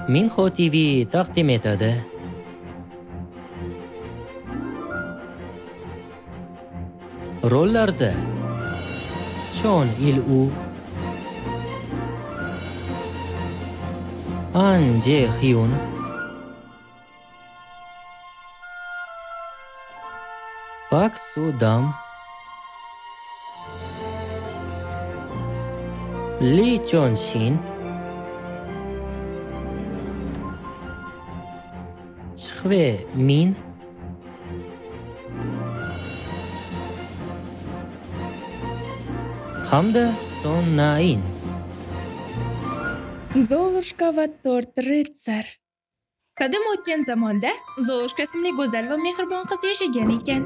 Minho TV taqdim etadi. Rollarda Chon Il-u, An Jae-hyun, Park Soo-dam, Lee Chon-shin, Chve Min, hamda Son Na-in. Zolushka va to'rt ritsar. Qadim o'tgan zamonda Zolushka ismli go'zal va mehribon qiz yashagan ekan.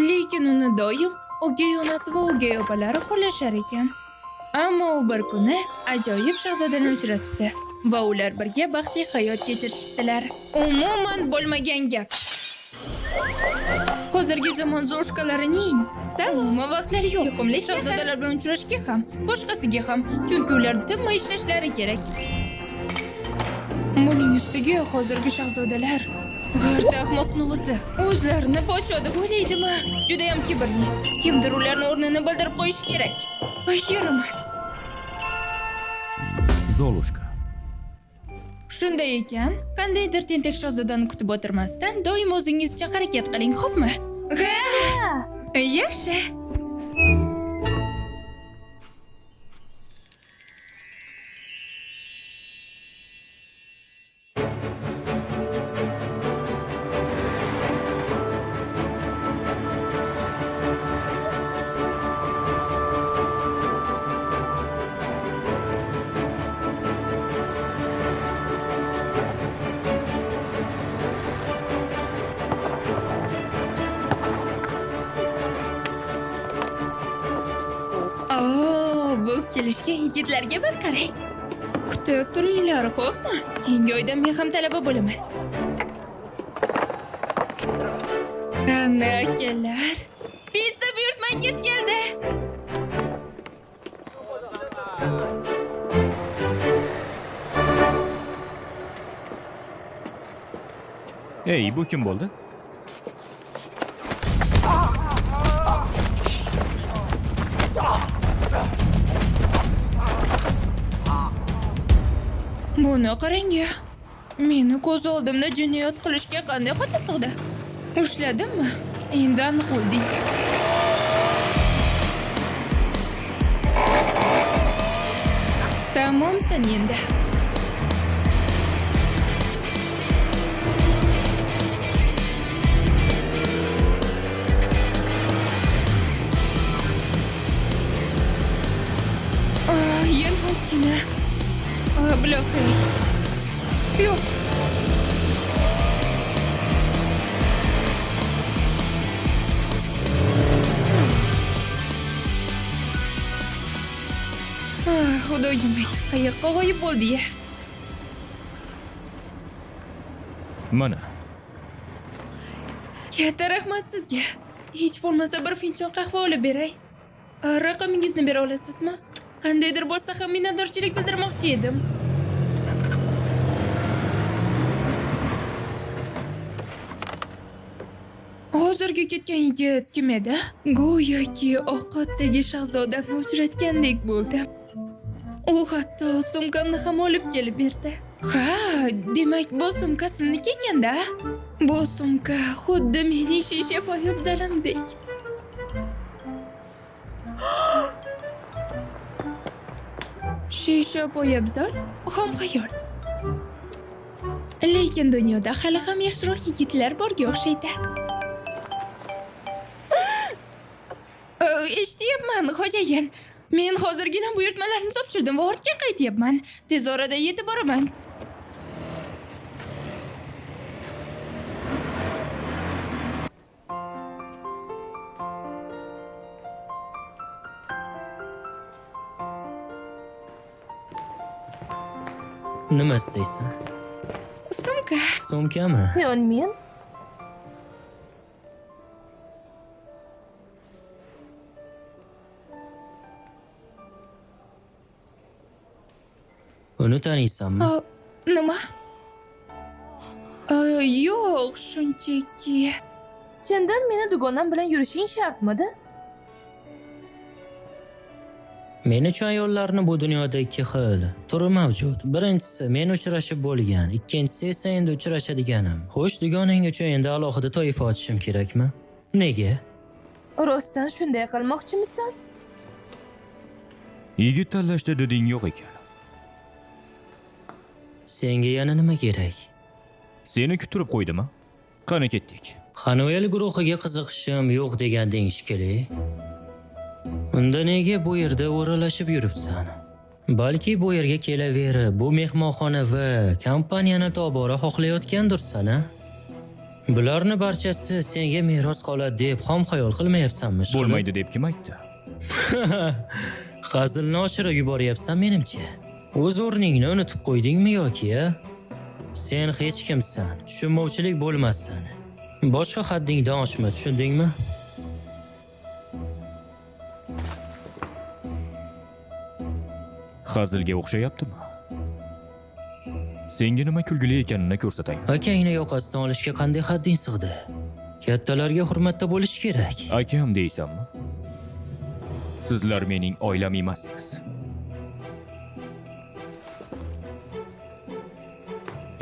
Lekin uni doim o'gay onasi va o'gay opalari xo'rlashar ekan. Ammo u bir kuni ajoyib shahzodani uchratibdi va ular birga baxtli hayot kechirishibdilar. Umuman bo'lmagan gap. Hozirgi zamon Zolushkalarining umuman vaqtlari yo'q. Yuqumli shahzodalar bilan uchrashishga ham, boshqasiga ham, chunki ular tinmay ishlashlari kerak. Buning ustiga hozirgi shahzodalar g'irt ahmoqni o'zi o'zlarini podsho deb o'ylaydimi? Judayam kibrli. Kimdir ularni o'rnini bildirib qo'yishi kerak. Yerimas. Zolushka. Shunday ekan, qandaydir tentak shahzodani kutib o'tirmasdan doim o'zingizcha harakat qiling, xo'pmi? Ha! Yaxshi. Bu kelishgan yigitlarga bir qarang. Kutib turinglar, xo'pmi? Keyingi oyda men ham talaba bo'laman. Ana akalar, pitsa buyurtmangiz keldi. Ey, bu kim bo'ldi? Buni qarang-a. Meni ko'z oldimda jinoyat qilishga qanday xato sig'di? Ushladimmi? Endi aniq o'lding. Tamomsan endi. Ah, yana ozgina. Blo'xey. Yo'q. Ah, Xudoyim, qayoqqa g'oyib bo'ldi-ya? Mana. Katta rahmat sizga. Hech bo'lmasa bir finjon qahva olib beray. Raqamingizni bera olasizmi? Qandaydir bo'lsa ham minnatdorchilik bildirmoqchi edim. Hozirgi ketgan yigit kim edi? Go'yoki ovqatdagi shahzodani uchratgandek bo'ldim. U hatto sumkamni ham olib kelib berdi. Ha, demak bu sumka sizniki ekanda? Bu sumka xuddi mening shisha poyabzalimdek. Shisha poyabzal xom xayol. Lekin dunyoda hali ham yaxshiroq yigitlar borga o'xshaydi. Eshityapman, xo'jayin. Men hozirgina buyurtmalarni topshirdim va ortga qaytyapman. Tez orada yetib boraman. Nima istaysan? Sumka. Sumkami? Hyunmin? Uni taniysanmi? Nima? Yo'q, shunchaki. Chindan meni dugonam bilan yurishing shartmidi? Men uchun ayollarni bu dunyoda ikki xil turi mavjud. Birinchisi men uchrashib bo'lgan, ikkinchisi esa endi uchrashadiganim. Xo'sh, dugonang uchun endi alohida toifa ochishim kerakmi? Nega? Rostdan shunday qilmoqchimisan? Yigit tanlashda diding yo'q ekan. Senga yana nima kerak? Seni kuttirib qo'ydimi? Qani ketdik. Hanuel guruhiga qiziqishim yo'q deganding shekilli. Unda nega bu yerda o'ralashib yuribsan? Balki bu yerga kelaverib, bu mehmonxona va kompaniyani tobora xohlayotgandursan, a? Bularni barchasi senga meros qoladi deb xom xayol qilmayapsanmi? Bo'lmaydi deb kim aytdi? Hazilni oshirib yuboryapsan menimcha. O'z o'rningni unutib qo'ydingmi yoki, a? Sen hech kimsan, tushunmovchilik bo'lmasin. Boshqa haddingdan oshma, tushundingmi? Hazilga o'xshayaptimi? Senga nima kulgili ekanini ko'rsataymi? Akangni yoqasidan olishga qanday hadding sig'di? Kattalarga hurmatda bo'lish kerak. Akam deysanmi? Sizlar mening oilam emassiz.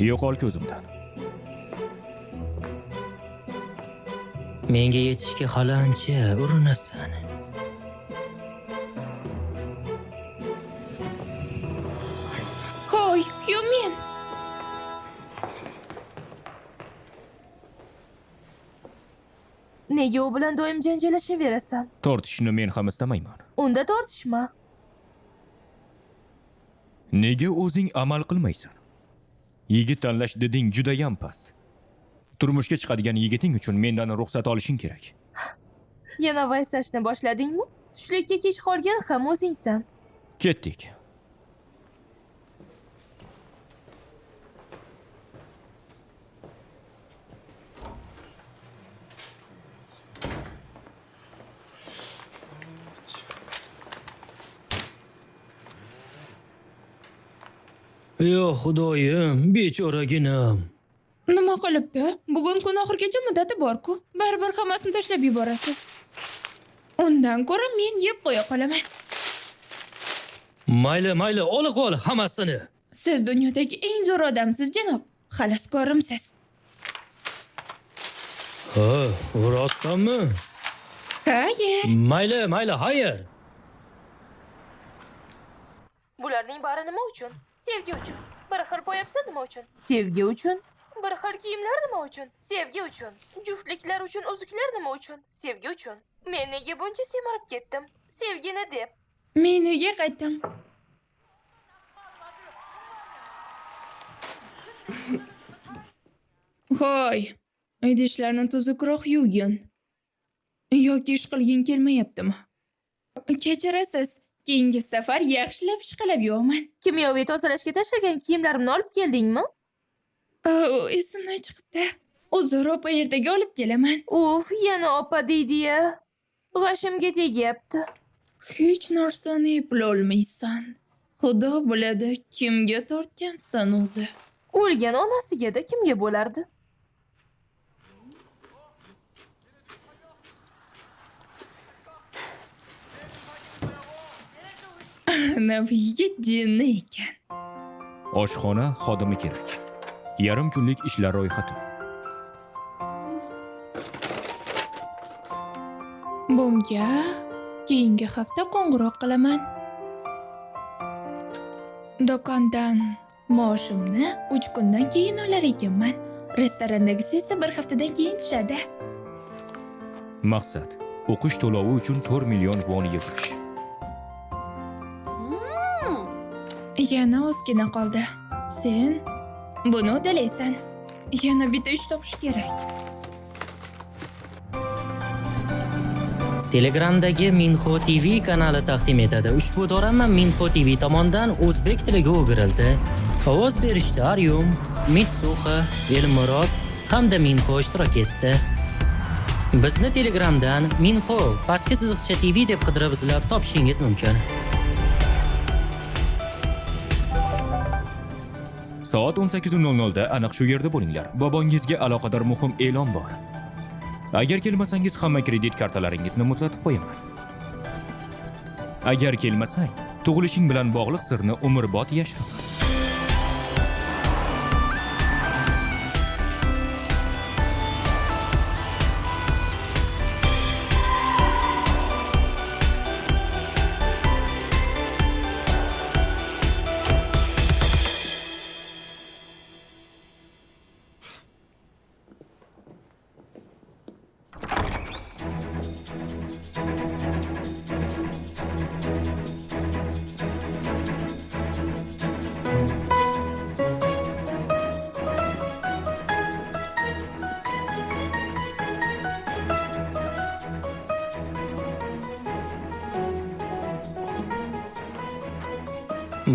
Yo'qol ko'zimdan. Menga yetishga hali ancha urinasan. Hoy, Hyumin. Nega u bilan doim janjallashaverasan? Tortishni men ham istamayman. Unda tortishma. Nega o'zing amal qilmaysan? Yigit tanlash diding judayam past. Turmushga chiqadigan yigiting uchun mendan ruxsat olishing kerak. Yana vaysashni boshladingmi? Tushlikka kech qolgan ham o'zingsan. Ketdik. Yo xudoyim, bechoraginam. Nima qilibdi? Bugun kun oxirigacha muddati bor-ku. Baribir hammasini tashlab yuborasiz. Undan ko'ra men yeb qo'ya qolaman. Mayli, mayli, ola qol hammasini. Siz dunyodagi eng zo'r odamsiz, janob. Xaloskorimsiz. Ha, rostdanmi? Xayr. Mayli, mayli, xayr. Bularning bari nima uchun? Sevgi uchun. Bir xil poyabza nima uchun? Sevgi uchun. Bir xil kiyimlar nima uchun? Sevgi uchun. Juftliklar uchun uzuklar nima uchun? Sevgi uchun. Men nega buncha semirib ketdim? Sevgini deb. Men uyga qaytdim. Hoy, idishlarni tuzukroq yuvgin. Yoki ish qilging kelmayaptimi? Kechirasiz, keyingi safar yaxshilab ishqalab yuvaman. Kimyoviy tozalashga tashlagan kiyimlarimni olib keldingmi? Esimdan chiqibdi. Uzr opa, ertaga olib kelaman. Uf, yana opa deydi-ya. G'ashimga tegyapti. Hech narsani eplolmaysan. Xudo biladi, kimga tortgansan o'zi. O'lgan onasiga-da kimga bo'lardi? Anavi yigit jinni ekan. Oshxona xodimi kerak. Yarim kunlik ishlar ro'yxati. Bunga keyingi hafta qo'ng'iroq qilaman. Do'kondan maoshimni 3 kundan keyin olar ekanman. Restorandagisi esa 1 haftadan keyin tushadi. Maqsad: o'qish to'lovi uchun 4 million won yig'ish. Yana ozgina qoldi. Sen buni uddalaysan. Yana bitta ish topish kerak. Telegramdagi Minho TV kanali taqdim etadi. Ushbu dorama Minho TV tomonidan o'zbek tiliga o'girildi. Ovoz berishda Aryum, Mitsuha, Elmurod hamda Minho ishtirok etdi. Bizni Telegramdan Minho pastki chiziqcha TV deb qidirib izlab topishingiz mumkin. Soat 18:00 da aniq shu yerda bo'linglar. Bobongizga aloqador muhim e'lon bor. Agar kelmasangiz hamma kredit kartalaringizni muzlatib qo'yaman. Agar kelmasang, tug'ilishing bilan bog'liq sirni umrbod yashiraman.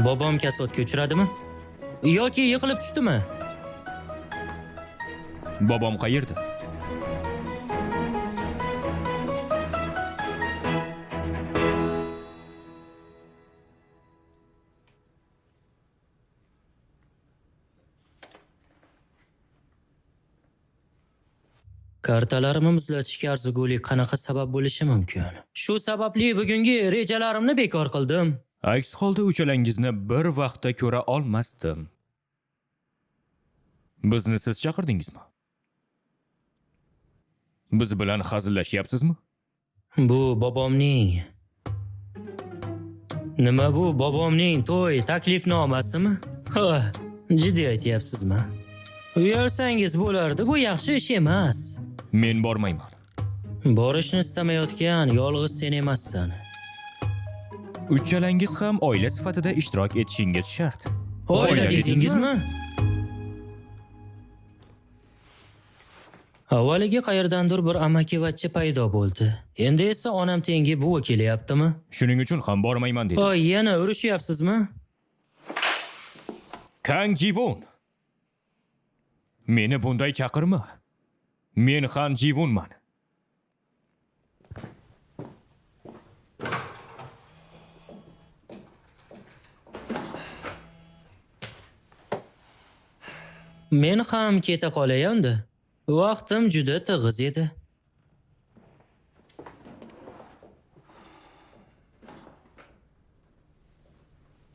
Bobom kasodga uchradimi? Yoki yiqilib tushdimi? Bobom qayerda? Kartalarimni muzlatishga arzigulik qanaqa sabab bo'lishi mumkin? Shu sababli bugungi rejalarimni bekor qildim. Aks holda uchalangizni bir vaqtda ko'ra olmasdim. Bizni siz chaqirdingizmi? Biz bilan hazillashyapsizmi? Bu bobomning. Nima bu, bobomning to'y taklifnomasimi? Ha, jiddiy aytyapsizmi? Uyalsangiz bo'lardi, bu yaxshi ish emas. Men bormayman. Borishni istamayotgan yolg'iz sen emassan. Uchalangiz ham oila sifatida ishtirok etishingiz shart. Oila dedingizmi? Avvaliga qayerdandir bir amakivachcha paydo bo'ldi. Endi esa onam tengi buva kelyaptimi? Shuning uchun ham bormayman dedi. Oy, yana urushyapsizmi? Kang Jivon. Meni bunday chaqirma. Men Han Jivonman. Men ham keta qolay endi. Vaqtim juda tig'iz edi.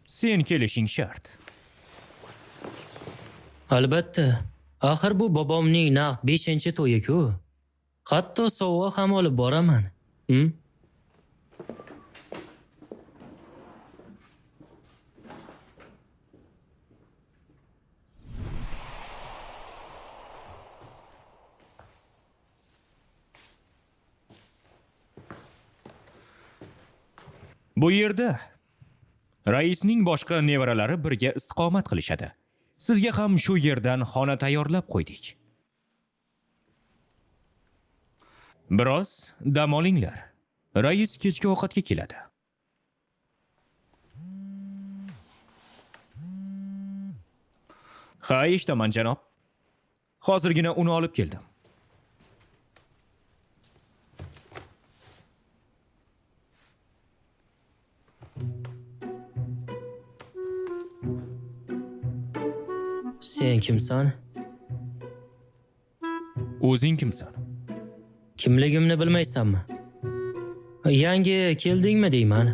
Sen kelishing shart. Albatta. Axir bu bobomning naqd 5-to'yi-ku. Hatto sovg'a ham olib boraman. Bu yerda raisning boshqa nevaralari birga istiqomat qilishadi. Sizga ham shu yerdan xona tayyorlab qo'ydik. Biroz dam olinglar. Rais kechki ovqatga keladi. Ha, eshitaman janob. Hozirgina uni olib keldim. Sen kimsan? O'zing kimsan? Kimligimni bilmaysanmi? Yangi keldingmi deyman.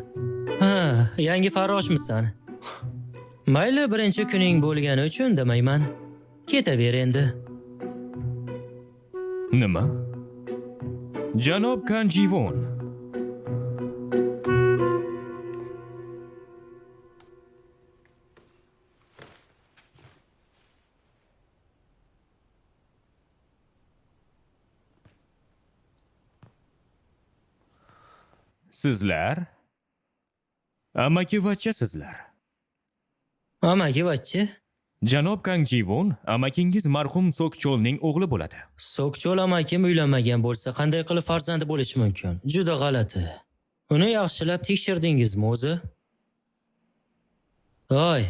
Ha, yangi farroshmisan? Mayli, birinchi kuning bo'lgani uchun demayman. Ketaver endi. Nima? Janob Kanjivon. Sizlar amakivachchasizlar. Amakivachcha? Janob Kangjivon, amakingiz marhum Sokcholning o'g'li bo'ladi. Sokchol amakim uylanmagan bo'lsa, qanday qilib farzandi bo'lishi mumkin? Juda g'alati. Uni yaxshilab tekshirdingizmi o'zi? Voy,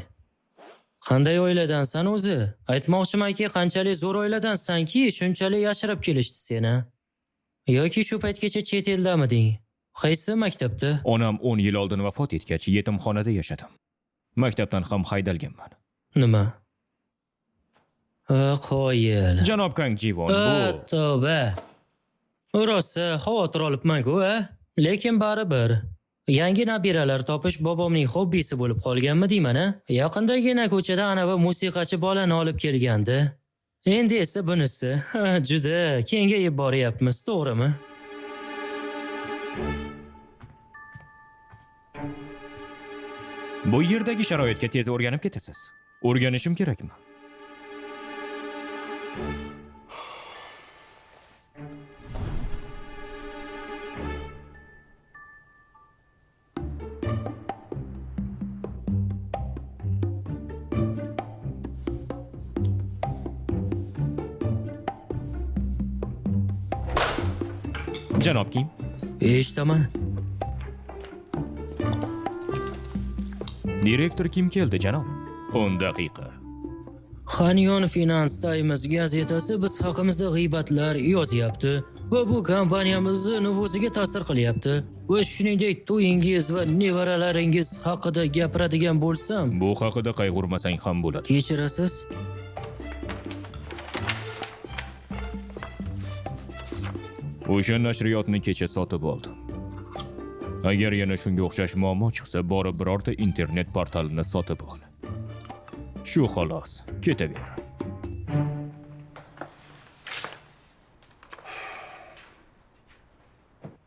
qanday oiladansan o'zi? Aytmoqchimanki, qanchalik zo'r oiladansanki, shunchalik yashirib kelishdi seni. Yoki shu paytgacha chet eldamiding? Qaysi maktabda? Onam 10 yil oldin vafot etgach, yetimxonada yashadim. Maktabdan ham haydalganman. Nima? Qoyil. Janob Kang Jivon, bu Tavba. Rosa xavotir olibman-ku, a? Lekin baribir yangi nabiralar topish bobomning hobbisi bo'lib qolganmi deyman, a? Yaqindagina ko'chada anavi musiqachi bolani olib kelgandi. Endi esa bunisi juda kengayib boryapmiz, to'g'rimi? Bu yerdagi sharoitga tez o'rganib ketasiz. O'rganishim kerakmi? Janob Kim. Eshitaman. Direktor kim keldi, janob? 10 daqiqa. Hanyon Finance Times gazetasi biz haqimizda g'iybatlar yozyapti va bu kompaniyamizni nufuziga ta'sir qilyapti. Va shuningdek to'yingiz va nevaralaringiz haqida gapiradigan bo'lsam, Bu haqida qayg'urmasang ham bo'ladi. Kechirasiz? O'sha nashriyotni kecha sotib oldim. Agar yana shunga o'xshash muammo chiqsa, borib birorta internet portalini sotib ol. Shu xolos, ketaver.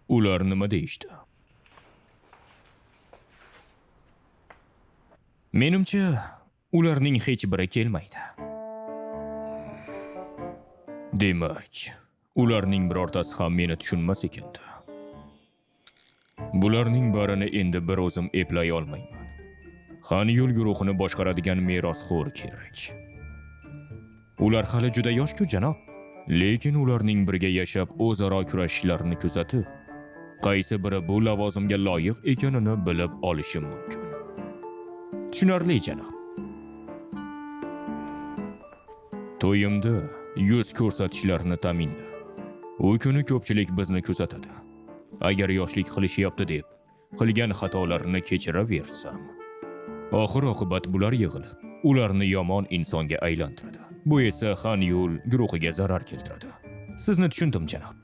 Ular nima deyishdi? Menimcha, ularning hech biri kelmaydi. Demak, ularning birortasi ham meni tushunmas ekanda. Bularning barini endi bir o'zim eplay olmayman. Han yo'l guruhini boshqaradigan merosxo'r kerak. Ular hali juda yosh-ku, janob. Lekin ularning birga yashab o'zaro kurashishlarini kuzatib, qaysi biri bu lavozimga loyiq ekanini bilib olishim mumkin. Tushunarli, janob. To'yimda yuz ko'rsatishlarini ta'minla. U kuni ko'pchilik bizni kuzatadi. Agar yoshlik qilishyapti deb qilgan xatolarini kechiraversam, oxir oqibat bular yig'ilib, ularni yomon insonga aylantiradi. Bu esa Han Yul guruhiga zarar keltiradi. Sizni tushundim, janob.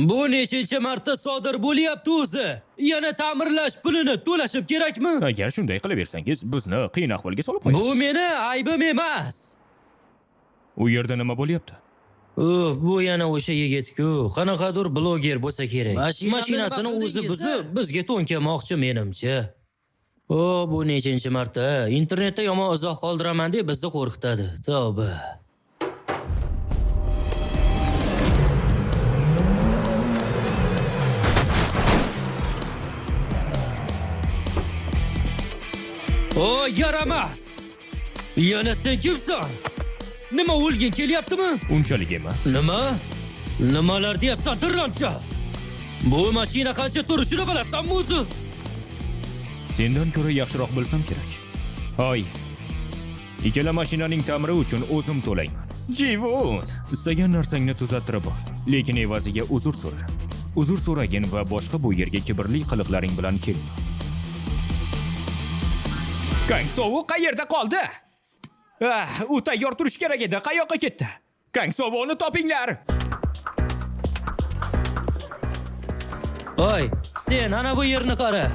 Bu nechinchi marta sodir bo'lyapti o'zi? Yana ta'mirlash pulini to'lashim kerakmi? Agar shunday qilaversangiz, bizni qiyin ahvolga solib qo'yasiz. Bu meni aybim emas. U yerda nima bo'lyapti? Uf, bu yana o'sha yigit-ku. Qanaqadir bloger bo'lsa kerak. Mashinasini o'zi buzib, bizga to'nkamoqchi menimcha. O, bu nechinchi marta internetda yomon izoh qoldiraman deb bizni qo'rqitadi. Tavba. O, yaramas! Yana sen kimsan? Nima o'lging kelyaptimi? Unchalik emas. Nima? Nimalar deyapsan, tirrancha? Bu mashina qancha turishini bilasanmi o'zi? Sendan ko'ra yaxshiroq bilsam kerak. Hoy. Ikkala mashinaning ta'miri uchun o'zim to'layman. Jivon, istagan narsangni tuzattirib ol, lekin evaziga uzr so'ra. Uzr so'ragin va boshqa bu yerga kibrli qiliqlaring bilan kelma. Kang Sovuq qayerda qoldi? Ah, u tayyor turishi kerak edi. Qayoqqa ketdi? Kang Sovuqni topinglar. Oy, sen ana bu yerni qara.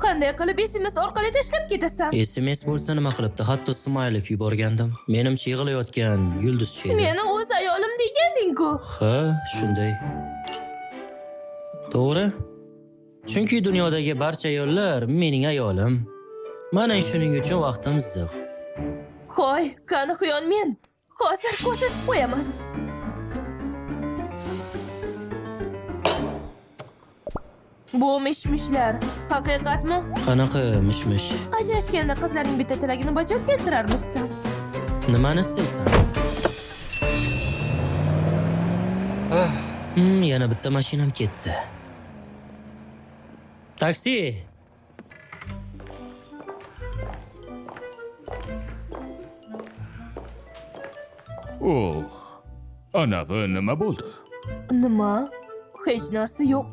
Qanday qilib SMS orqali tashlab ketasan? SMS bo'lsa nima qilibdi? Hatto smaylik yuborgandim. Menimcha yig'layotgan yulduzcha edi. Meni o'z ayolim deganding-ku. Ha, shunday. To'g'ri. Chunki dunyodagi barcha ayollar mening ayolim. Mana shuning uchun vaqtim ziq. Hoy, qani xuyon men. Hozir ko'rsatib qo'yaman. Bu mish-mishlar haqiqatmi? Qanaqa mish-mish? Ajrashganda qizlarning bitta tilagini bajo keltirarmishsan. Nimani istaysan? Yana bitta mashinam ketdi. Taksi! Oh, anavi nima bo'ldi? Nima? Hech narsa yo'q.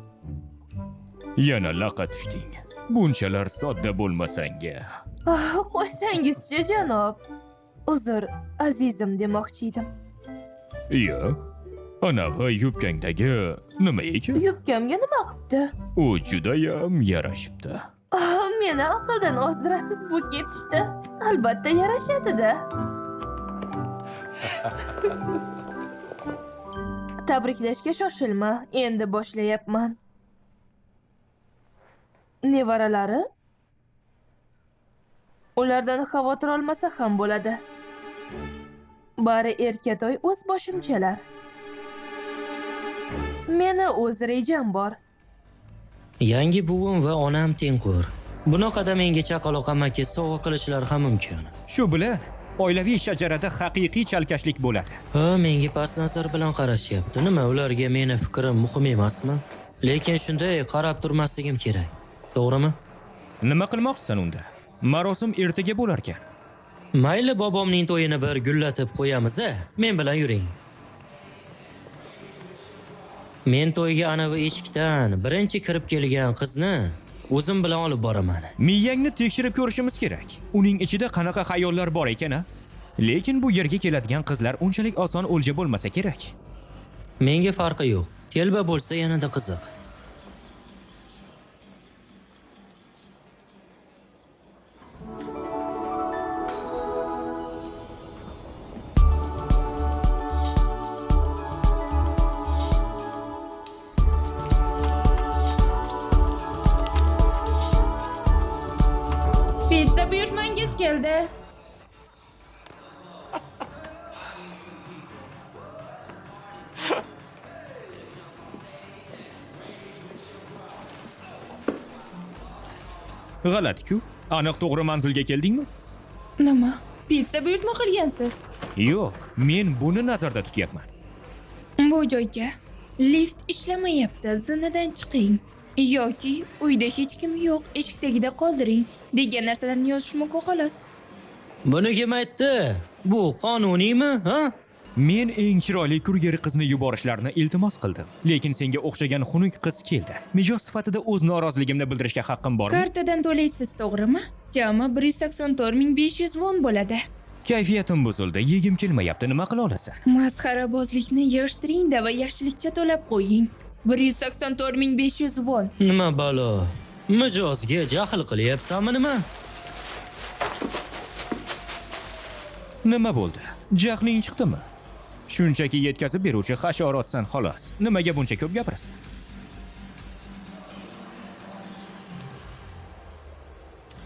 Yana laqa tushding. Bunchalar sodda bo'lmasang-a. Ah, qo'ysangizchi, janob. Uzr, azizim demoqchi edim. Iya, anavi yubkangdagi nima ekan? Yubkamga nima qilibdi? U judayam yarashibdi. Ah, meni aqldan ozdirasiz bu ketishda. Albatta yarashadi-da. Tabriklashga shoshilma, endi boshlayapman. Nevaralari? Ulardan xavotir olmasa ham bo'ladi. Bari erkatoy o'z boshimchalar. Meni o'z rejam bor. Yangi buvim va onam tengqur. Bunaqada menga chaqaloq amaki sovg'a qilishlari ham mumkin. Shu bilan oilaviy shajarada haqiqiy chalkashlik bo'ladi. Ha, menga past nazar bilan qarashyapti. Nima, ularga meni fikrim muhim emasmi? Lekin shunday qarab turmasligim kerak. To'g'rimi? Nima qilmoqchisan unda? Marosim ertaga bo'larkan. Mayli, bobomning to'yini bir gullatib qo'yamiz-a. Men bilan yuring. Men to'yga anavi eshikdan birinchi kirib kelgan qizni o'zim bilan olib boraman. Miyangni tekshirib ko'rishimiz kerak. Uning ichida qanaqa xayollar bor ekan-a? Lekin bu yerga keladigan qizlar unchalik oson o'lja bo'lmasa kerak. Menga farqi yo'q. Telba bo'lsa yanada qiziq. Pitsa buyurtmangiz keldi. G'alati-ku. Aniq to'g'ri manzilga keldingmi? Nima? Pitsa buyurtma qilgansiz? Yo'q, men buni nazarda tutyapman. Bu joyga lift ishlamayapti, zinadan chiqing yoki uyda hech kim yo'q, eshik tagida qoldiring degan narsalarni yozish mumkin xolos. Buni kim aytdi? Bu qonuniymi, ha? Men eng chiroyli kuryer qizni yuborishlarini iltimos qildim. Lekin senga o'xshagan xunuk qiz keldi. Mijoz sifatida o'z noroziligimni bildirishga haqqim bormi? Kartadan to'laysiz, to'g'rimi? Jami 184 500 won bo'ladi. Kayfiyatim buzildi, yegim kelmayapti, nima qila olasan? Masxarabozlikni yig'ishtiring-da va yaxshilikcha to'lab qo'ying. 184 500 won. Nima balo? Mijozga jahl qilyapsanmi nima? Nima bo'ldi? Jahling chiqdimi? Shunchaki yetkazib beruvchi hasharotsan xolos. Nimaga buncha ko'p gapirasan?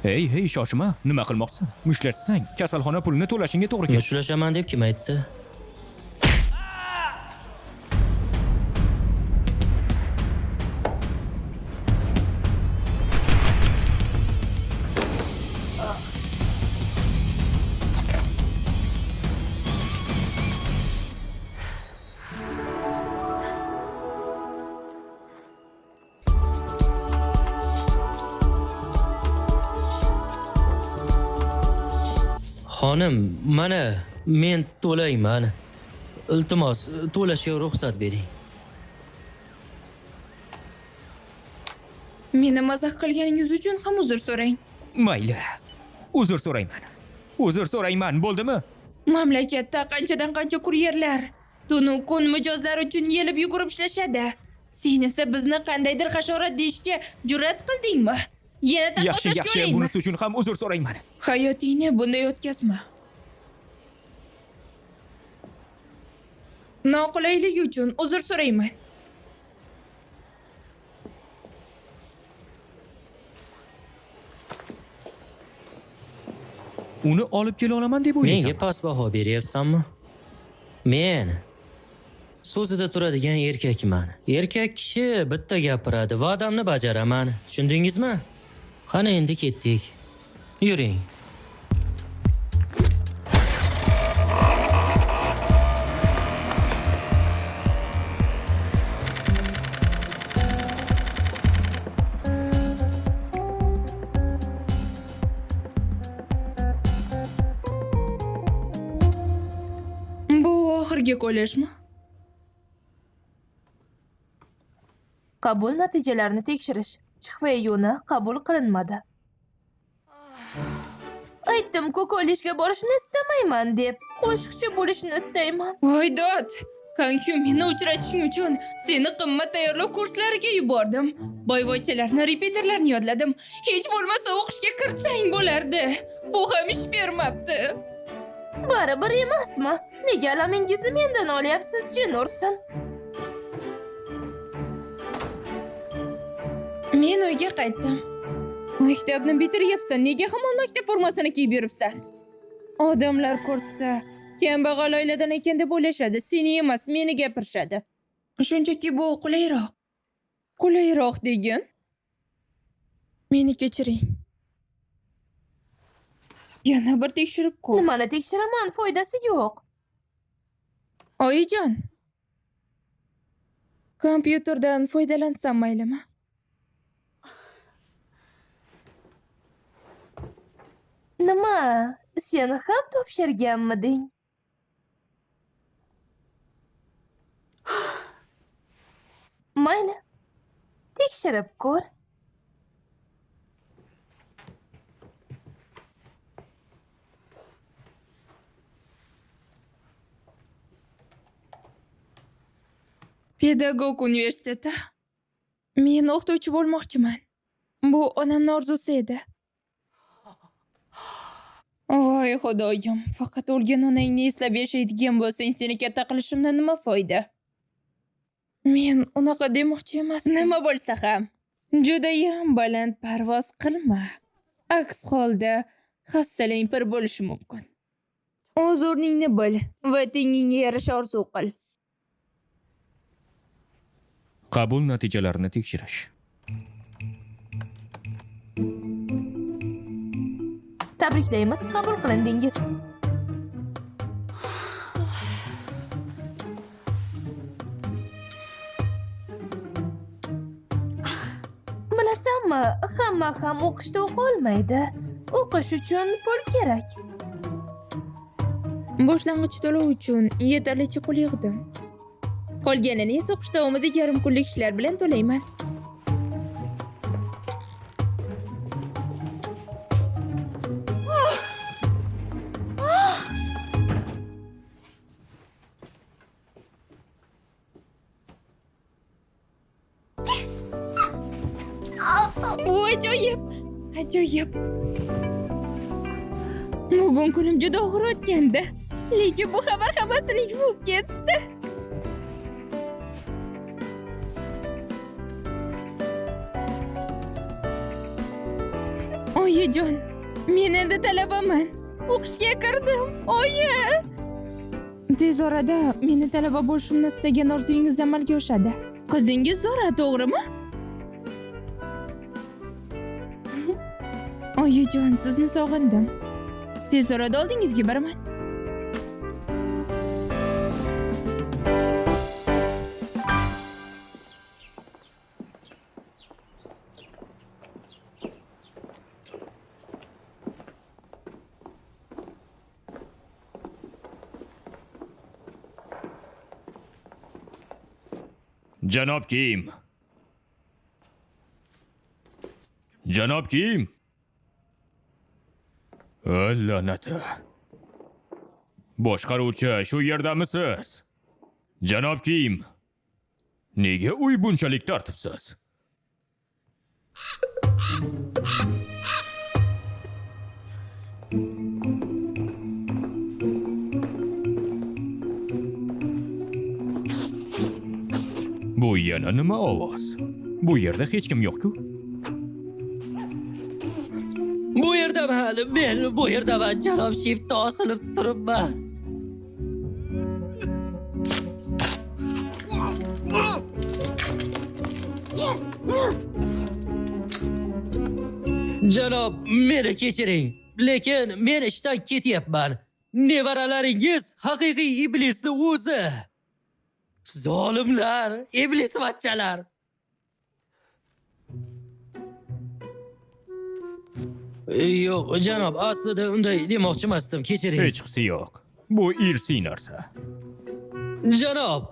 Hey, hey, shoshma. Nima qilmoqchisan? Mushtlasang, kasalxona pulini to'lashingga to'g'ri keladi. Mushtlashaman deb kim aytdi? Xonim, mana men to'layman. Iltimos, to'lashga ruxsat bering. Meni mazax qilganingiz uchun ham uzr so'rang. Mayli. Uzr so'rayman. Uzr so'rayman, bo'ldimi? Mamlakatda qanchadan qancha kuryerlar tunu kun mijozlar uchun yelib yugurib ishlashadi. Sen esa bizni qandaydir hasharot deyishga jur'at qildingmi? Yana Yaxshi, taqqoslashga yaxshi, uringmi? bunisi uchun ham uzr so'rayman. Hayotingni bunday o'tkazma. Noqulaylik uchun uzr so'rayman. Uni olib kela olaman deb Menga o'ylaysan? past baho beryapsanmi? Men So'zida turadigan erkakman. Erkak kishi bitta gapiradi, va'damni bajaraman. Tushundingizmi? Qani endi ketdik. Yuring. Bu oxirgi kollejmi? Qabul natijalarini tekshirish. Chxve Yuna qabul qilinmadi. Aytdim-ku, kollejga borishni istamayman deb. Qo'shiqchi bo'lishni istayman. Voy dod! Kanku, meni uchratishing uchun seni qimmat tayyorlov kurslariga yubordim. Boyvachchalarni, repetitorlarni yodladim. Hech bo'lmasa o'qishga kirsang bo'lardi. Bu ham ish bermabdi. Baribir emasmi? Nega alamingizni mendan olyapsiz, jin ursin? Men uyga qaytdim. Maktabni bitiryapsan, nega hamon maktab formasini kiyib yuribsan? Odamlar ko'rsa, kambag'al oiladan ekan deb o'ylashadi, seni emas, meni gapirishadi. Shunchaki bu qulayroq. Qulayroq degin? Meni kechiring. Yana bir tekshirib ko'r. Nimani tekshiraman, foydasi yo'q. Oyijon. Kompyuterdan foydalansam maylimi? Nima? Sen ham topshirganmiding? Mayli. Tekshirib ko'r. Pedagog universiteti. Men o'qituvchi bo'lmoqchiman. Bu onamning orzusi edi. Voy xudoyim, faqat o'lgan onangni eslab yashaydigan bo'lsang, seni katta qilishimdan nima foyda? Men unaqa demoqchi emasdim. Nima bo'lsa ham, judayam baland parvoz qilma. Aks holda hafsalang pir bo'lishi mumkin. O'z o'rningni bil va tengingga yarasha orzu qil. Qabul natijalarini tekshirish. Tabriklaymiz, qabul qilindingiz. Bilasanmi, hamma ham o'qishda o'qolmaydi. O'qish uchun pul kerak. Boshlang'ich to'lov uchun yetarlicha pul yig'dim. Qolganini esa o'qish davomida yarim kunlik ishlar bilan to'layman. Bu ajoyib, ajoyib. Bugun kunim juda og'ir o'tgandi. Lekin bu xabar hammasini yuvib ketdi. Oyijon, men endi talabaman. O'qishga kirdim. Oyi! Tez orada meni talaba bo'lishimni istagan orzuyingiz amalga oshadi. Qizingiz Zora, to'g'rimi? Oyijon, sizni sog'indim. Tez orada oldingizga boraman. Janob Kim. Janob Kim. La'nati. Boshqaruvchi, shu yerdamisiz? Janob Kim. Nega uy bunchalik tartibsiz? Bu yana nima ovoz? Bu yerda hech kim yo'q-ku. Bu yerdaman, men bu yerdaman, janob shiftda osilib turibman. Janob, meni kechiring, lekin men ishdan ketyapman. Nevaralaringiz haqiqiy iblisni o'zi. Zolimlar, iblisvachchalar. Yo'q, janob, aslida unday demoqchi emasdim, kechiring. Hechqisi yo'q. Bu irsiy narsa. Janob,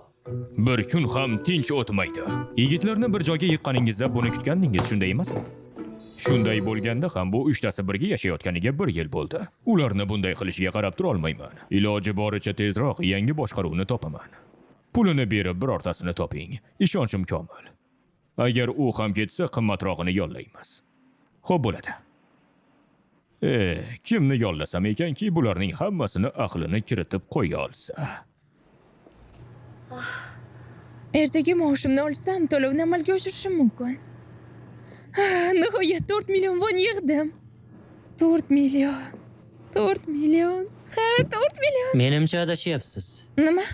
Bir kun ham tinch o'tmaydi. Yigitlarni bir joyga yiqqaningizda buni kutgandingiz, shunday emasmi? Shunday bo'lganda ham bu uchtasi birga yashayotganiga 1 yil bo'ldi. Ularni bunday qilishiga qarab tura olmayman. Iloji boricha tezroq yangi boshqaruvni topaman. Pulini berib birortasini toping. Ishonchim komil. Agar u ham ketsa, qimmatrog'ini yollaymiz. Xo'p bo'ladi. Kimni yollasam ekanki, bularning hammasini aqlini kiritib qo'ya olsa. Ertaga maoshimni olsam, to'lovni amalga oshirishim mumkin. Nihoyat 4 million won yig'dim. 4 million. 4 million. Ha, 4 million. Menimcha adashyapsiz. Nima?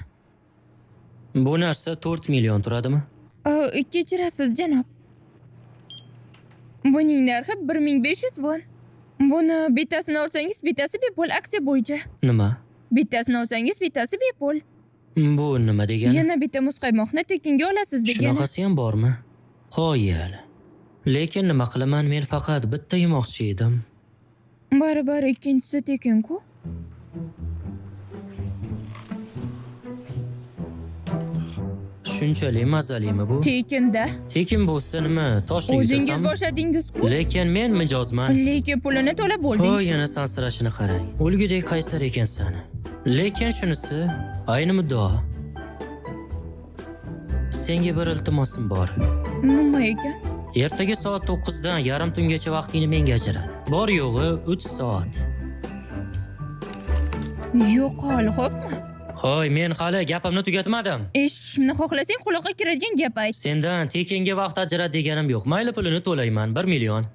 Bu narsa 4 million turadimi? Kechirasiz, janob. Buning narxi 1500 won. Buni bittasini olsangiz, bittasi bepul, aksiya bo'yicha. Nima? Bittasini olsangiz, bittasi bepul. Bu nima degani? Yana bitta muzqaymoqni tekinga olasiz degani. Shunaqasi ham bormi? Qoyil. Lekin nima qilaman, men faqat bitta yemoqchi edim. Baribir ikkinchisi tekin-ku. Shunchalik mazalimi bu? Tekinda. Tekin bo'lsa nima, toshni O'zingiz yutasanmi? boshladingiz-ku. Lekin men mijozman. Lekin pulini to'lab bo'lding. Ho, yana sansirashini qarang. O'lgudek qaysar ekansan. Lekin shunisi ayni muddao. Senga bir iltimosim bor. Nima ekan? Ertaga soat 9 dan yarim tungacha vaqtingni menga ajrat. Bor yo'g'i 3 soat. Yo'qol, xo'pmi? Hoy, men hali gapimni tugatmadim. Eshitishimni xohlasang, quloqqa kiradigan gap ayt. Sendan tekinga vaqt ajrat deganim yo'q. Mayli, pulini to'layman, 1 million.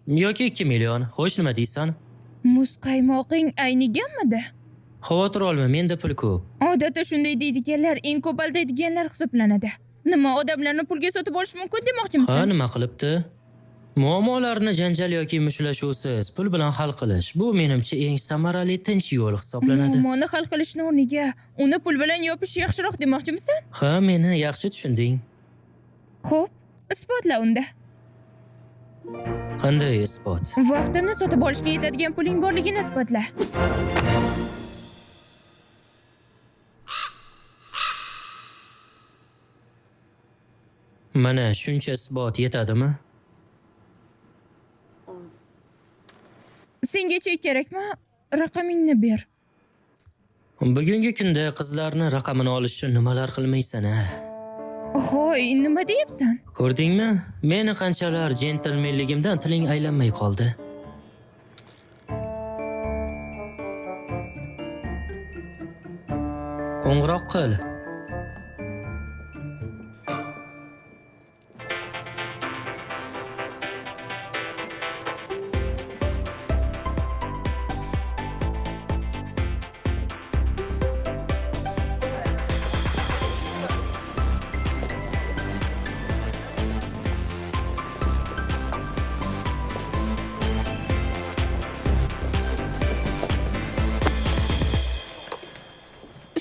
Yoki 2 million. Xo'sh, nima deysan? Muzqaymoqing ayniganmidi? Xavotir olma, menda pul ko'p. Odatda shunday deydiganlar eng ko'p aldaydiganlar hisoblanadi. Nima, odamlarni pulga sotib olish mumkin demoqchimisan? Ha, nima qilibdi? Muammolarni janjal yoki mushtlashuvsiz pul bilan hal qilish bu menimcha eng samarali tinch yo'l hisoblanadi. Muammoni hal qilishni o'rniga uni pul bilan yopish yaxshiroq demoqchimisan? Ha, meni yaxshi tushunding. Xo'p, isbotla unda. Qanday isbot? Vaqtimni sotib olishga yetadigan puling borligini isbotla. Mana shuncha isbot yetadimi? Senga chek kerakmi? Raqamingni ber. Bugungi kunda qizlarni raqamini olish uchun nimalar qilmaysan, a? Hoy, nima deyapsan? Ko'rdingmi? Meni qanchalar jentelmenligimdan tiling aylanmay qoldi. Qo'ng'iroq qil.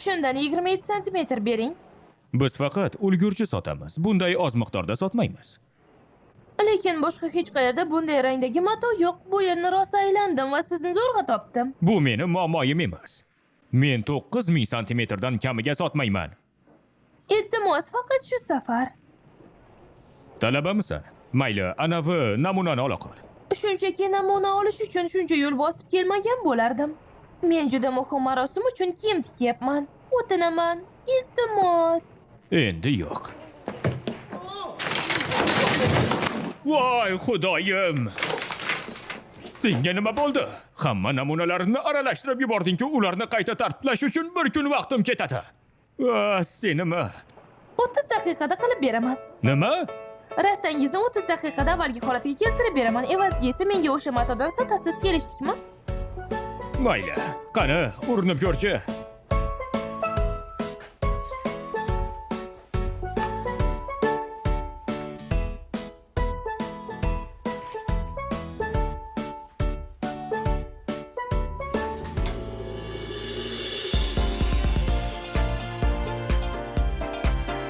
Shundan 27 santimetr bering. Biz faqat ulgurji sotamiz. Bunday oz miqdorda sotmaymiz. Lekin boshqa hech qayerda bunday rangdagi mato yo'q. Bu yerni rosa aylandim va sizni zo'rg'a topdim. Bu meni muammoyim emas. Men 9000 santimetrdan kamiga sotmayman. Iltimos, faqat shu safar. Talabamisan? Mayli, anavi namunani ola qol. Shunchaki namuna olish uchun shuncha yo'l bosib kelmagan bo'lardim. Men juda muhim marosim uchun kiyim tikyapman. O'tinaman, iltimos. Endi yo'q. Voy xudoyim! Senga nima bo'ldi? Hamma namunalarni aralashtirib yubording-ku, ularni qayta tartiblash uchun bir kun vaqtim ketadi. Senimi? 30 daqiqada qilib beraman. Nima? Rastangizni 30 daqiqada avvalgi holatiga keltirib beraman. Evaziga esa menga o'sha matodan sotasiz, kelishdikmi? Mayli, qani, urinib ko'rchi.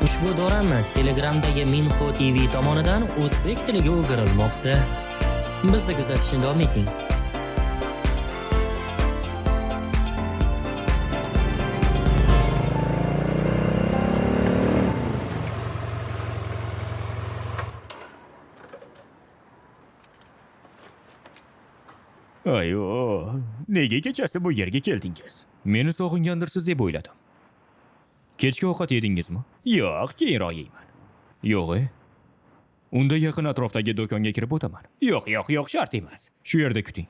Ushbu dorama Telegramdagi Minho TV tomonidan o'zbek tiliga o'girilmoqda. Bizni kuzatishni davom eting. Ayo, nega kechasi bu yerga keldingiz? Meni sog'ingandirsiz deb o'yladim. Kechki ovqat yedingizmi? Yo'q, keyinroq yeyman. Yo'q, Unda yaqin atrofdagi do'konga kirib o'taman. Yo'q, yo'q, yo'q, shart emas. Shu yerda kuting.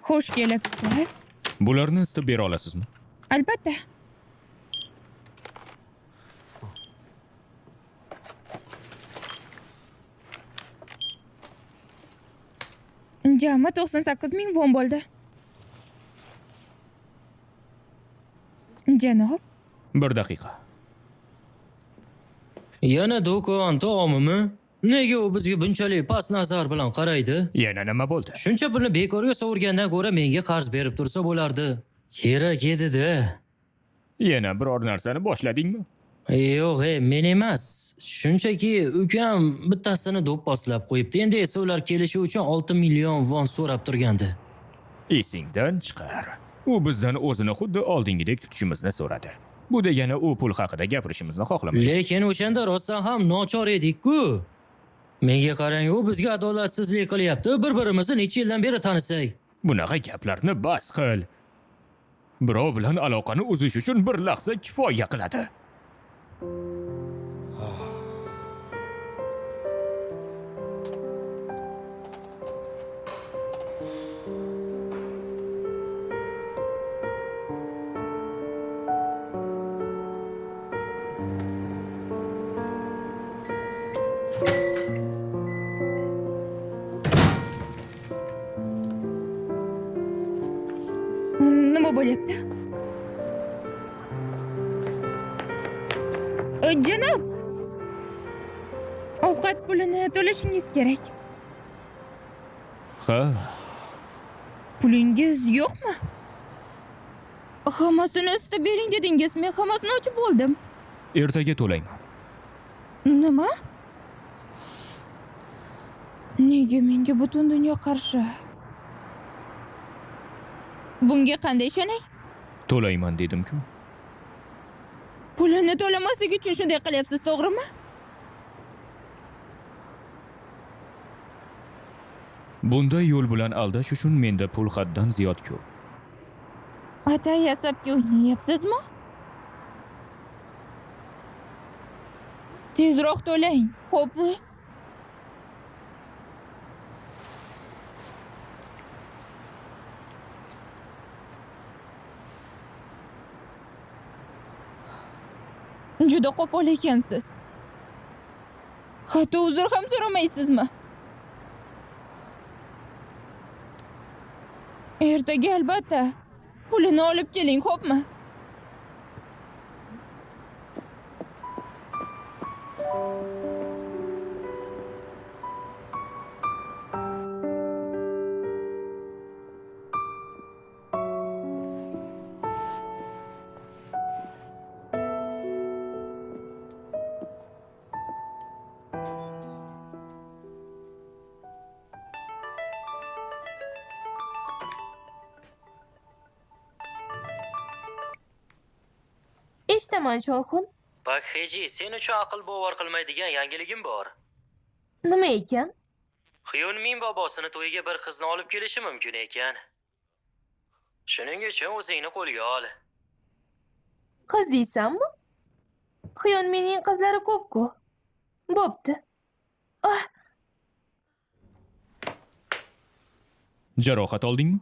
Xush kelibsiz. Bularni isitib bera olasizmi? Albatta. Jami 98 ming won bo'ldi. Janob, Bir daqiqa. Yana do'kon taomimi? Nega u bizga bunchalik past nazar bilan qaraydi? Yana nima bo'ldi? Shuncha pulni bekorga sovurgandan ko'ra menga qarz berib tursa bo'lardi. Kerak edi-da. Yana biror narsani boshladingmi? Yo'q, men emas. Shunchaki ukam bittasini do'pposlab qo'yibdi. Endi esa ular kelishi uchun 6 million won so'rab turgandi. Esingdan chiqar. U bizdan o'zini xuddi oldingidek tutishimizni so'radi. Bu degani u pul haqida gapirishimizni xohlamaydi. Lekin o'shanda rostdan ham nochor edik-ku. Menga qarang, u bizga adolatsizlik qilyapti. Bir-birimizni necha yildan beri tanisak. Bunaqa gaplarni bas qil. Birov bilan aloqani uzish uchun bir lahza kifoya qiladi. Nima bo'lyapti? Janob, ovqat pulini to'lashingiz kerak. Ha, Pulingiz yo'qmi? Hammasini isitib bering dedingiz, men hammasini ochib bo'ldim. Ertaga to'layman. Nima? Nega menga butun dunyo qarshi? Bunga qanday ishonay? To'layman dedim-ku. Pulini to'lamaslik uchun shunday qilyapsiz, to'g'rimi? Bunday yo'l bilan aldash uchun menda pul haddan ziyod ko'p. Atay asabga o'ynayapsizmi? Tezroq to'lang, xo'pmi? Juda qo'pol ekansiz. Hatto uzr ham so'ramaysizmi? Ertaga albatta pulini olib keling, xo'pmi? Eshitaman, Cholxun. Pak Heji, sen uchun aql bovar qilmaydigan yangiligim bor. Nima ekan? Hyunmin bobosini to'yiga bir qizni olib kelishi mumkin ekan. Shuning uchun o'zingni qo'lga ol. Qiz deysanmi? Hyunminning qizlari ko'p-ku. Bo'pti. Ah! Jarohat oldingmi?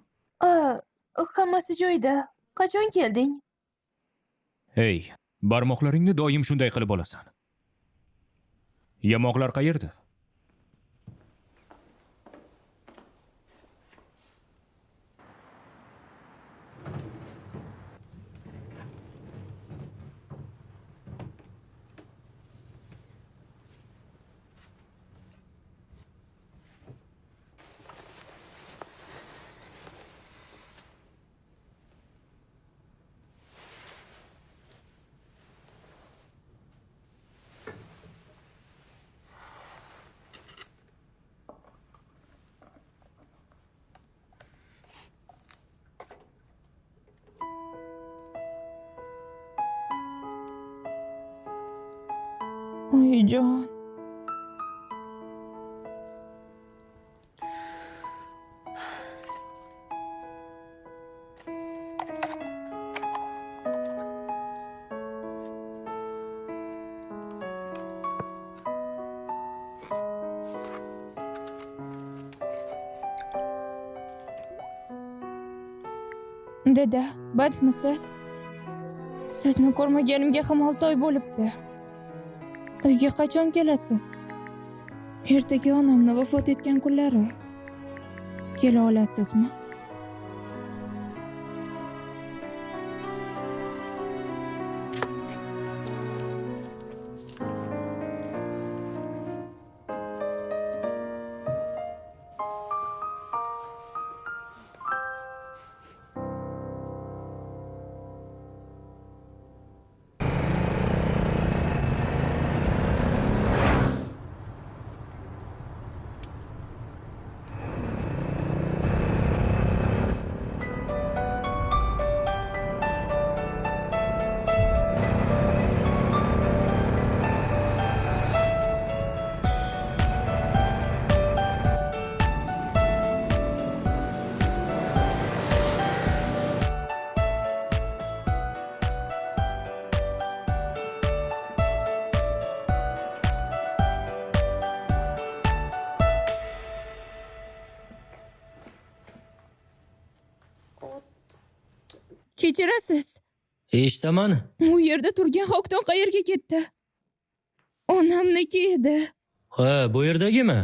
Hammasi joyida. Qachon kelding? Hey, barmoqlaringni doim shunday qilib olasan. Yamoqlar qayerda? Oyijon. Dada, bandmisiz? Sizni ko'rmaganimga ham 6 oy bo'libdi. Uyga qachon kelasiz? Ertaga onamni vafot etgan kunlari. Kela olasizmi? Kechirasiz. Eshitaman. U yerda turgan xokdon qayerga ketdi? Onamniki edi. Ha, bu yerdagimi?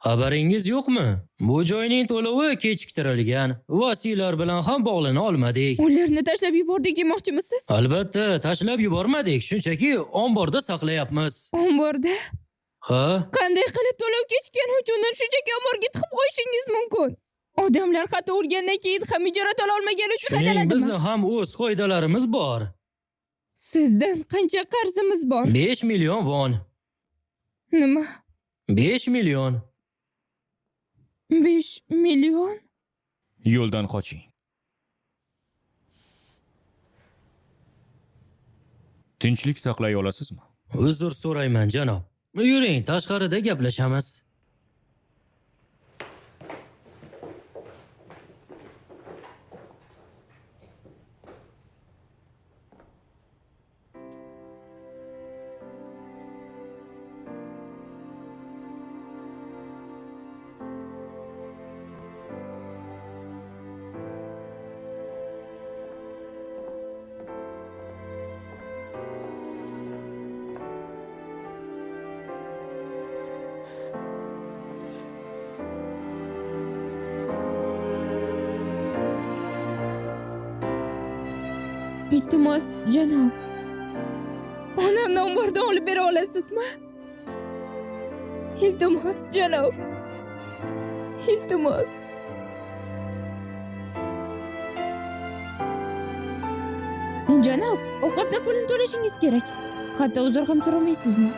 Xabaringiz yo'qmi? Bu joyning to'lovi kechiktirilgan. Vasiylar bilan ham bog'lana olmadik. Ularni tashlab yubordik demoqchimisiz? Albatta, tashlab yubormadik. Shunchaki omborda saqlayapmiz. Omborda? Ha? Qanday qilib to'lov kechikkani uchun shunchaki omborga tiqib qo'yishingiz mumkin? Odamlar xato o'lgandan keyin ham ijara to'la olmagani uchun haydaladimi? Bizni ham o'z qoidalarimiz bor. Sizdan qancha qarzimiz bor? 5 million won. Nima? 5 million. 5 million? Yo'ldan qoching. Tinchlik saqlay olasizmi? Uzr so'rayman, janob. Yuring, tashqarida gaplashamiz. Iltimos, janob. Onamni ombordan olib bera olasizmi? Iltimos, janob. Iltimos. Janob, ovqatni pulini to'lashingiz kerak. Hatto uzr ham so'ramaysizmi?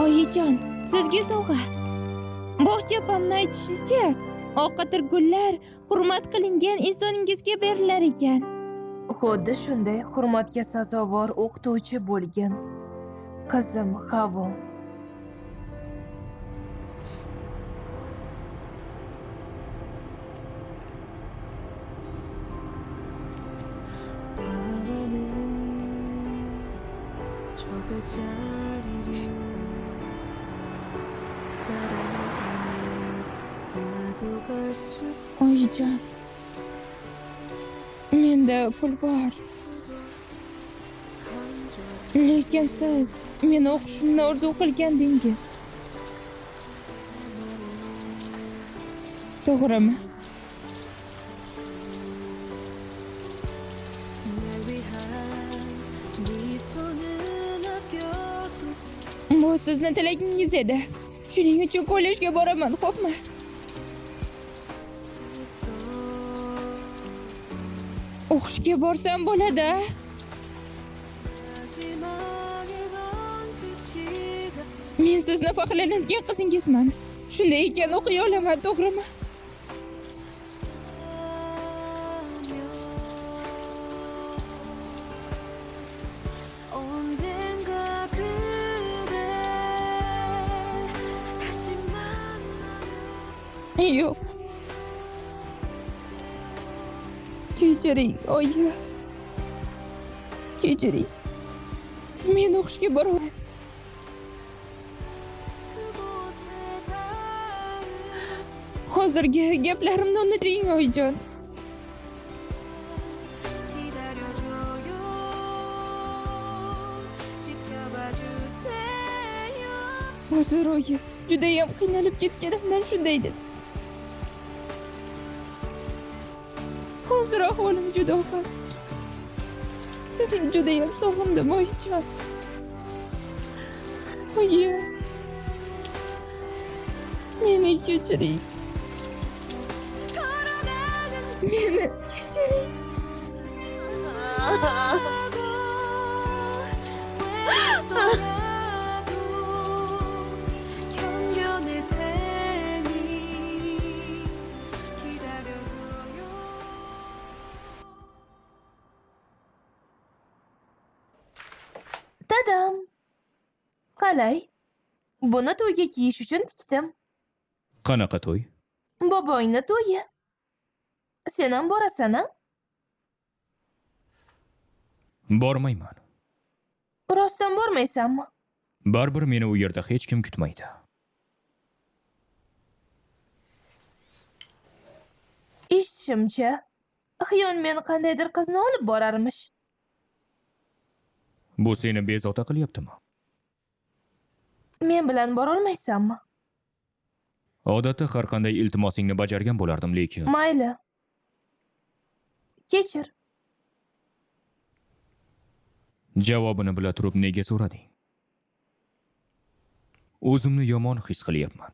Oyijon, sizga sovg'a. Bog'cha opamni aytishicha, oq atirgullar hurmat qilingan insoningizga berilar ekan. Xuddi shunday hurmatga sazovor o'qituvchi bo'lgin. Qizim Havon. Oyijon, Menda pul bor. Lekin siz meni o'qishimni orzu qilgandingiz. To'g'rimi? Bu sizni tilagingiz edi. Shuning uchun kollejga boraman, xo'pmi? O'qishga borsam bo'ladi. Men sizni faxrlanadigan qizingizman. Shunday ekan o'qiy olaman, to'g'rimi? Yo'q. Kechiring, oyi. Kechiring. Men o'qishga boraman. Hozirgi gaplarimni unuting, oyijon. Uzr, oyi. Judayam qiynalib ketganimdan shunday dedim. Hozir ahvolim juda og'ir. Sizni judayam sog'indim, oyijon. Oyi. Meni kechiring. Meni kechiring. Tadam! Qalay? Buni to'yga kiyish uchun tikdim. Qanaqa to'y? Bobongni to'yi. Sen ham borasan-a? Bormayman. Rostdan bormaysanmi? Baribir meni u yerda hech kim kutmaydi. Eshitishimcha, Xyonmen qandaydir qizni olib borarmish. Bu seni bezovta qilyaptimi? Men bilan borolmaysanmi? Odatda har qanday iltimosingni bajargan bo'lardim, lekin Mayli. Kechir. Javobini bila turib nega so'rading? O'zimni yomon his qilyapman.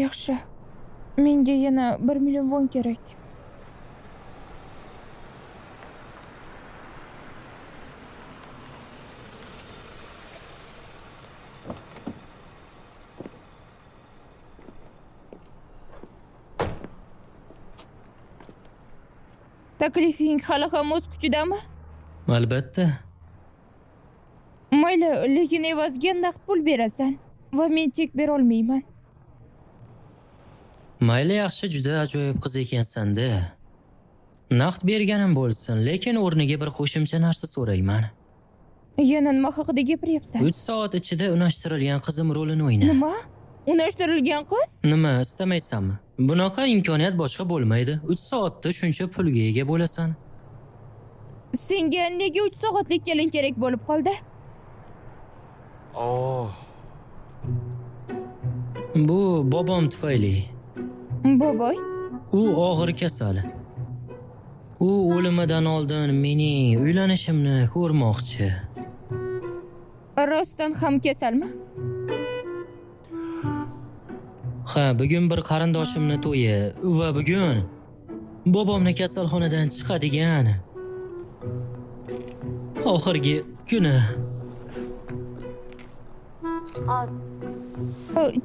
Yaxshi. Menga yana 1 million won kerak. Taklifing hali ham o'z kuchidami? Albatta. Mayli, lekin evaziga naqd pul berasan va men chek bera olmayman. Mayli, yaxshi, juda ajoyib qiz ekansan-da. Naqd berganim bo'lsin, lekin o'rniga bir qo'shimcha narsa so'rayman. Yana nima haqida gapiryapsan? 3 soat ichida unashtirilgan qizim rolini o'yna. Nima? Unashtirilgan qiz? Nima, istamaysanmi? Bunaqa imkoniyat boshqa bo'lmaydi. 3 soatda shuncha pulga ega bo'lasan. Senga nega 3 soatlik kelin kerak bo'lib qoldi? Bu bobom tufayli. Boboy? U og'ir kasal. U o'limidan oldin mening uylanishimni ko'rmoqchi. Rostdan ham kasalmi? Ha, bugun bir qarindoshimni to'yi va bugun bobomni kasalxonadan chiqadigan oxirgi kuni.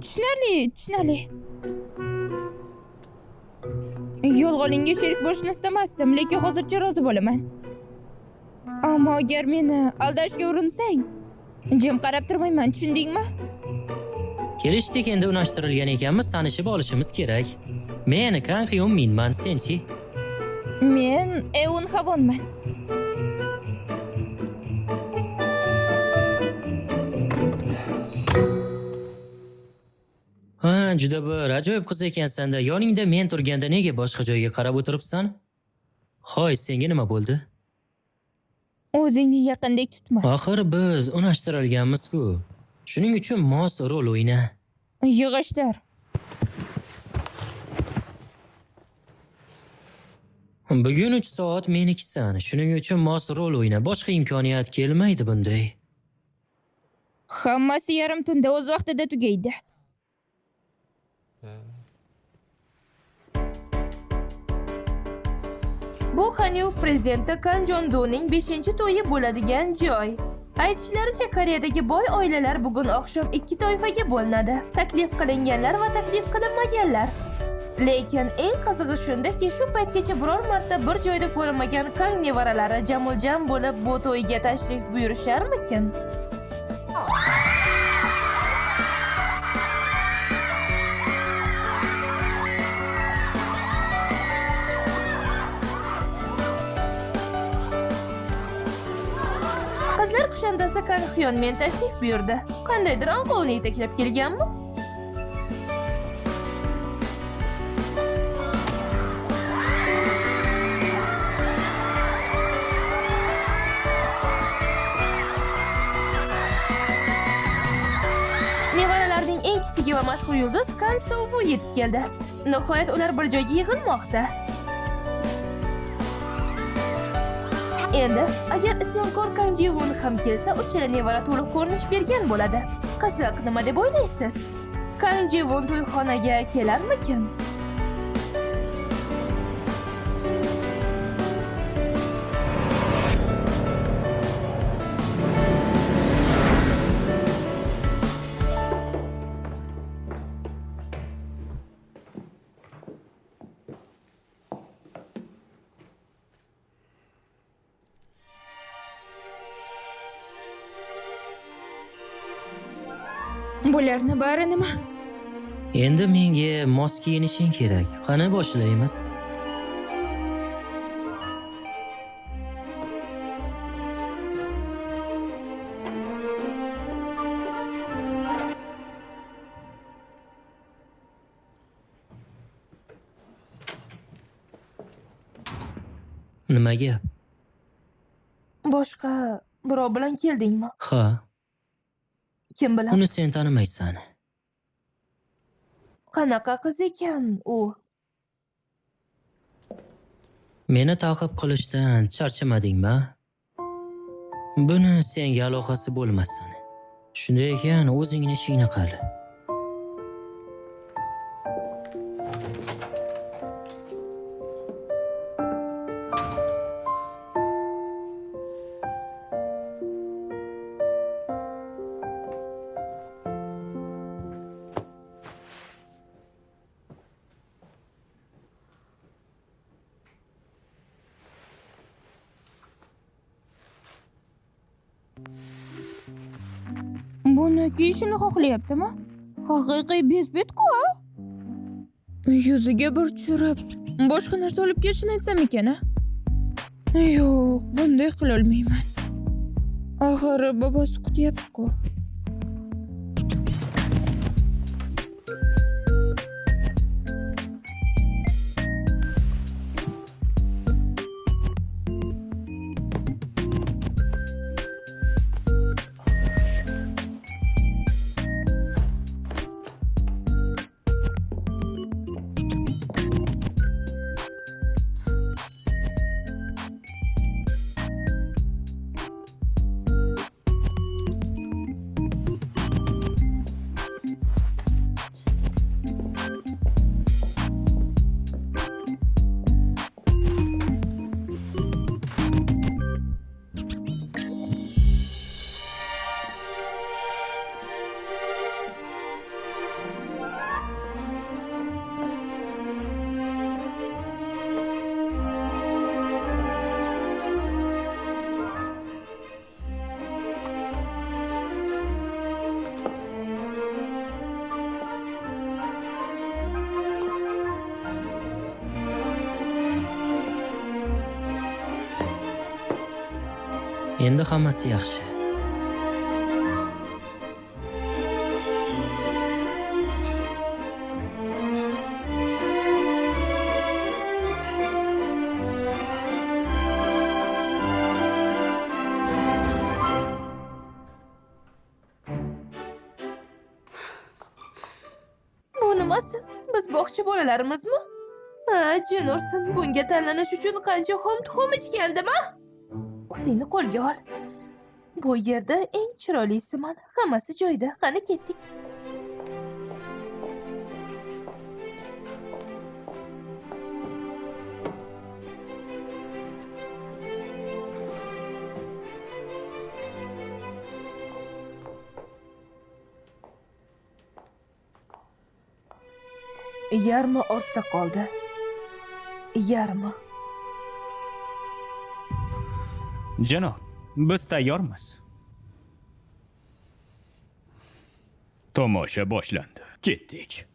Tushunarli, tushunarli. Yo'lg'oningga sherik bo'lishni istamasdim, lekin hozircha rozi bo'laman. Ammo agar meni aldashga urinsang, jim qarab turmayman, tushundingmi? Kelishdik, endi unashtirilgan ekanmiz, tanishib olishimiz kerak. Men Kang Hyun Minman, senchi? Men Eun Havonman. San juda bir ajoyib qiz ekansan-da. Yoningda men turganda nega boshqa joyga qarab o'tiribsan? Hoy, senga nima bo'ldi? O'zingni yaqindek tutma. Axir biz unashtirilganmiz-ku. Shuning uchun mos rol o'yna. Yig'ishtir. Bugun 3 soat menikisan. Shuning uchun mos rol o'yna. Boshqa imkoniyat kelmaydi bunday. Hammasi yarim tunda o'z vaqtida tugaydi. Bu Xanyul prezidenti Kan Jon-doning 5-to'yi bo'ladigan joy. Aytishlaricha, Koreyadagi boy oilalar bugun oqshom 2 toifaga bo'linadi. Taklif qilinganlar va taklif qilinmaganlar. Lekin eng qizig'i shundaki, shu paytgacha biror marta bir joyda ko'rinmagan Kang nevaralari jamuljam bo'lib bu to'yga tashrif buyurisharmikin? Qizlar kushandasi Kang Hyun Men tashrif buyurdi. Qandaydir anqovni yetaklab kelganmi? Nevaralarning eng kichigi va mashhur yulduz Kan Soo-woo yetib keldi. Nihoyat ular bir joyga yig'ilmoqda. Endi agar isyonkor Kang Ji-won ham kelsa, uchala nevara to'liq ko'rinish bergan bo'ladi. Qiziq, nima deb o'ylaysiz? Kang Ji-won to'yxonaga kelarmikin? Bularni bari nima? Endi menga mos kiyinishing kerak. Qani boshlaymiz? Nima gap? Boshqa birov bilan keldingmi? Ha. Kim bilan? Uni sen tanimaysan. Qanaqa qiz ekan u? Meni ta'qib qilishdan charchamadingmi? Buni senga aloqasi bo'lmasin. Shunday ekan, o'zingni ishingni qil. Buni kiyishini xohlayaptimi? Haqiqiy bezbet-ku. Yuziga bir tushirib, boshqa narsa olib kelishini aytsam ekan-a? Yo'q, bunday qila olmayman. Axir bobosi kutyapti-ku. Endi hammasi yaxshi. Hammasi. Biz bog'cha bolalarimizmi? Ha, jin ursin, bunga tanlanish uchun qancha xom tuxum ichgandim, a? O'zingni qo'lga ol. Bu yerda eng chiroylisiman. Hammasi joyida. Qani ketdik. Yarmi ortda qoldi. Yarmi. Janob, biz tayyormiz. Tomosha boshlandi. Ketdik.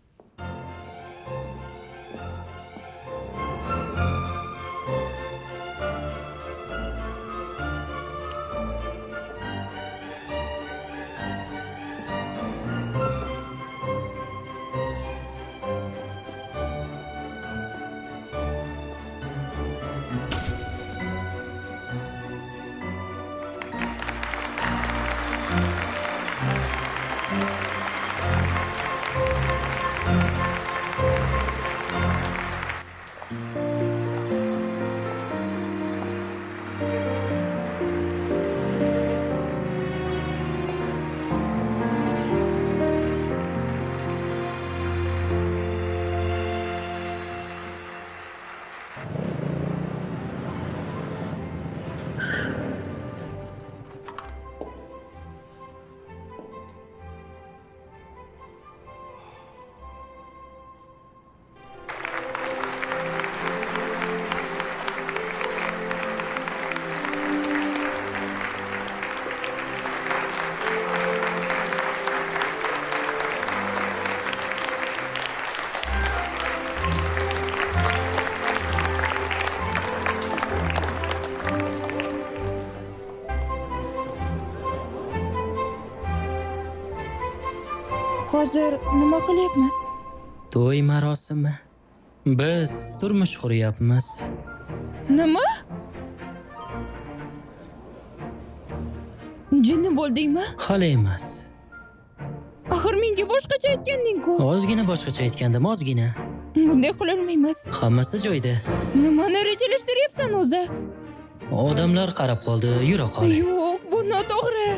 Hozir nima qilyapmiz? To'y marosimi. Biz turmush quryapmiz. Nima? Jinni bo'ldingmi? Hali emas. Axir menga boshqacha aytganding-ku. Ozgina boshqacha aytgandim, ozgina. Bunday qilolmaymiz. Hammasi joyida. Nimani rejalashtiryapsan o'zi? Odamlar qarab qoldi, yura qol. Yo'q, bu noto'g'ri.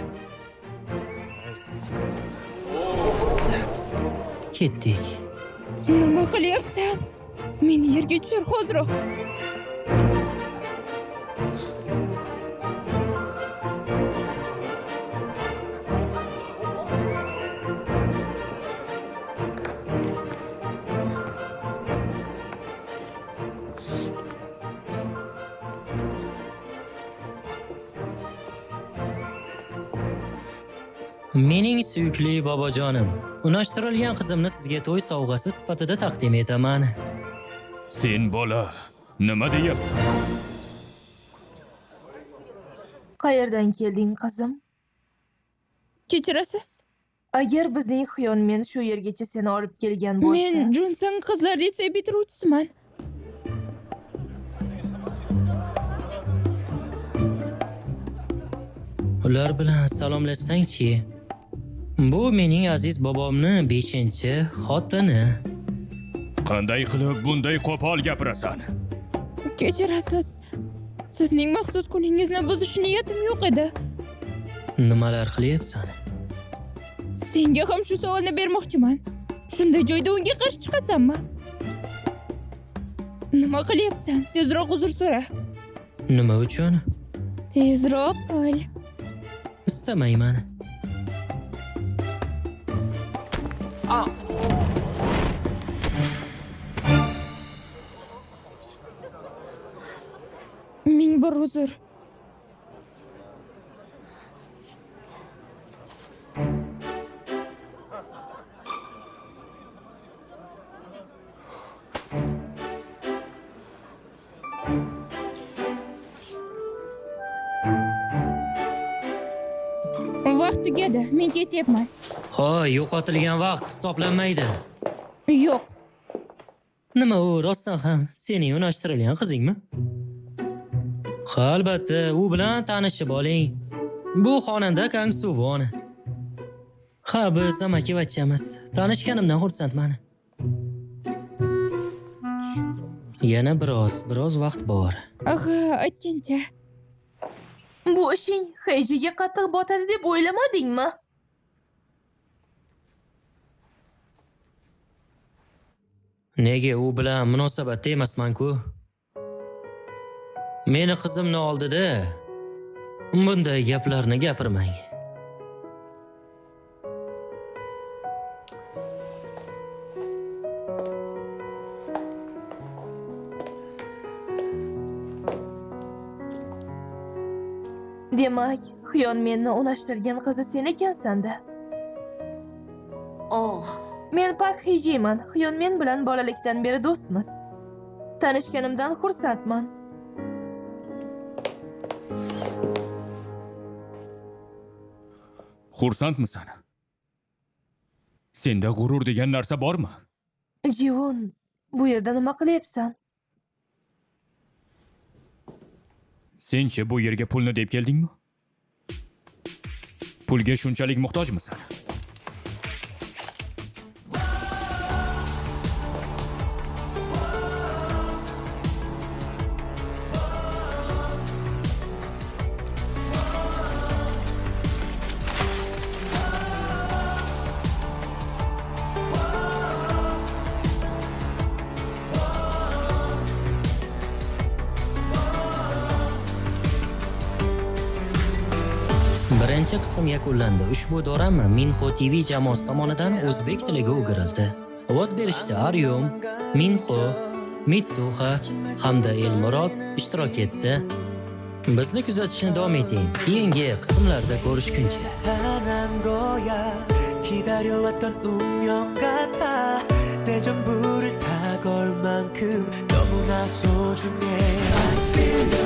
Ketdik. Nima qilyapsan? Meni yerga tushir hoziroq. Mening suyukli bobojonim, unashtirilgan qizimni sizga to'y sovg'asi sifatida taqdim etaman. Sen bola, nima deyapsan? Qayerdan kelding, qizim? Kechirasiz. Agar bizning Xyonmen shu yergacha seni olib kelgan bo'lsa, Men Junson qizlar litsey bitiruvchisiman. Ular bilan salomlashsang-chi? Bu mening aziz bobomni 5-xotini. Qanday qilib bunday qo'pol gapirasan? Kechirasiz. Sizning maxsus kuningizni buzish niyatim yo'q edi. Nimalar qilyapsan? Senga ham shu savolni bermoqchiman. Shunday joyda unga qarshi chiqasanmi? Nima qilyapsan? Tezroq uzr so'ra. Nima uchun? Tezroq qil. Istamayman. Ming bir uzr. Vaqt tugadi. Men ketyapman. Hoy, yo'qotilgan vaqt hisoblanmaydi. Yo'q. Nima u rostdan ham sening unashtirilgan qizingmi? Ha, albatta, u bilan tanishib oling. Bu xonanda Kang Suvon. Ha, biz amakivachchamiz. Tanishganimdan xursandman. Yana biroz vaqt bor. Ha, aytgancha. Bu ishing Hejiga qattiq botadi deb o'ylamadingmi? Nega u bilan munosabatda emasman-ku? Meni qizimni oldida bunday gaplarni gapirmang. Demak, Xyonmenni unashtirgan qizi sen ekansan-da. Oh. Men Pak Hejiman. Xyonmen bilan bolalikdan beri do'stmiz. Tanishganimdan xursandman. Xursandmisan? Senda g'urur degan narsa bormi? Jivon, bu yerda nima qilyapsan? Senchi bu yerga pulni deb keldingmi? Pulga shunchalik muhtojmisan? Birinchi qism yakunlandi. Ushbu dorama Minho TV jamoasi tomonidan o'zbek tiliga o'girildi. Ovoz berishda Aryum, Minho, Mitsuha hamda Elmurod ishtirok etdi. Bizni kuzatishni davom eting. Keyingi qismlarda ko'rishguncha. 한 거야. 기다려왔던 운명 같아. 내 전부를 다 걸 만큼 너무나 소중해. I feel the